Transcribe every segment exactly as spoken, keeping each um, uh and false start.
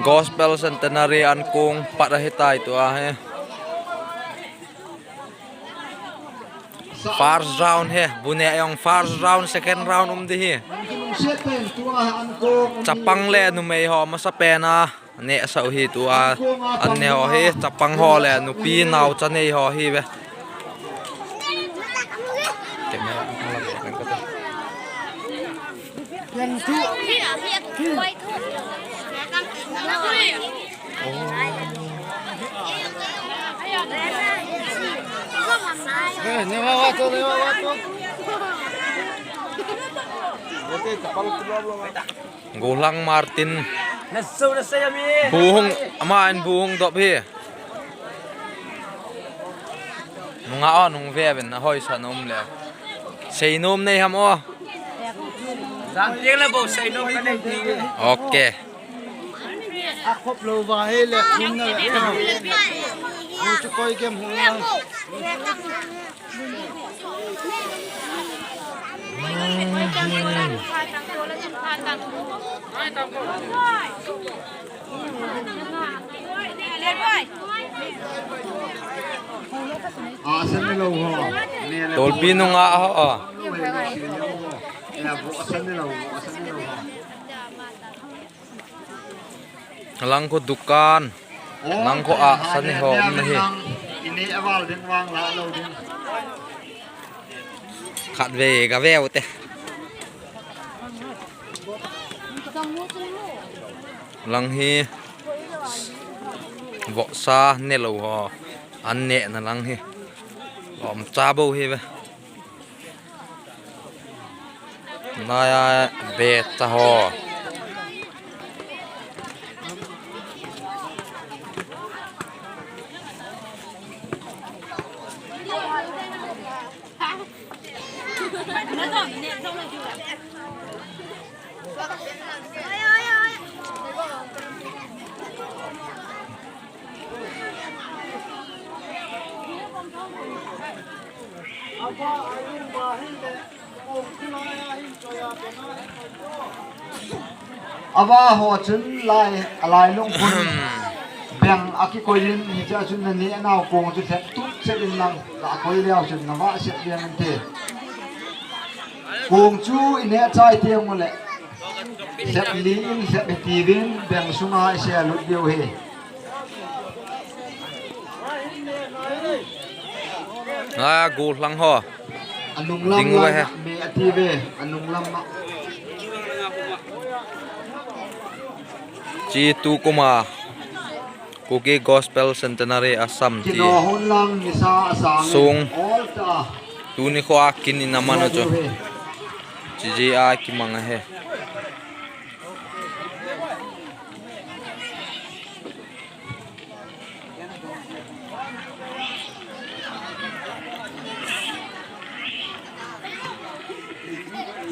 Gospel Centenary an kong pat ahi tai tua hi. First round hi, bu ne jong first round, second round um di hi. Chapang le numei ho masa pen a neh sau hi tua, an ne ho hi, chapang ho le nupi naocha nei ho hi ve. Camera. Golang Martin. Buhung, ama in buhung dop hi. Nunga o, nung ve ven, ahoi sa nom le. Sei nom nei ham o. Jang tiang le bo sei nom ka nei ti. Ok. A khop lo va he le khum na le. Mu chu koi kem hung na. Tolpi nunga ho. Langkho dukan. Langkho a sani ho um na hi. Khat ve ka ve u te. Lang hi vohsa ne lo ho. An ne na lang hi. Lom cha bo hi ve. Naya be cha ho. Ava ho chun lai, alai lung khun beng akikoi in, hiche a chun na neh nau kong chu lhep tut chet in lang, la koi leu chun na vah set ding inte. Kong chu i neh chai teng u le, lhep li in, lhep hiti vin, beng sunga i se lut diu hi. A, golang ho. Anung lam ding uve he. Me ati ve, anung lam ma. Chi tu kuma Kuki Gospel Centenary Assam ti. Kino hon lang nisa asang sung. All ta. Tuni kho a kin in a man u chu. Chi ji a kimang a he.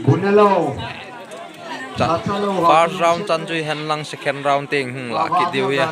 Bunelo. Cha-, first round chan chu hi hen lang, second round teng hung la kit diu hi a.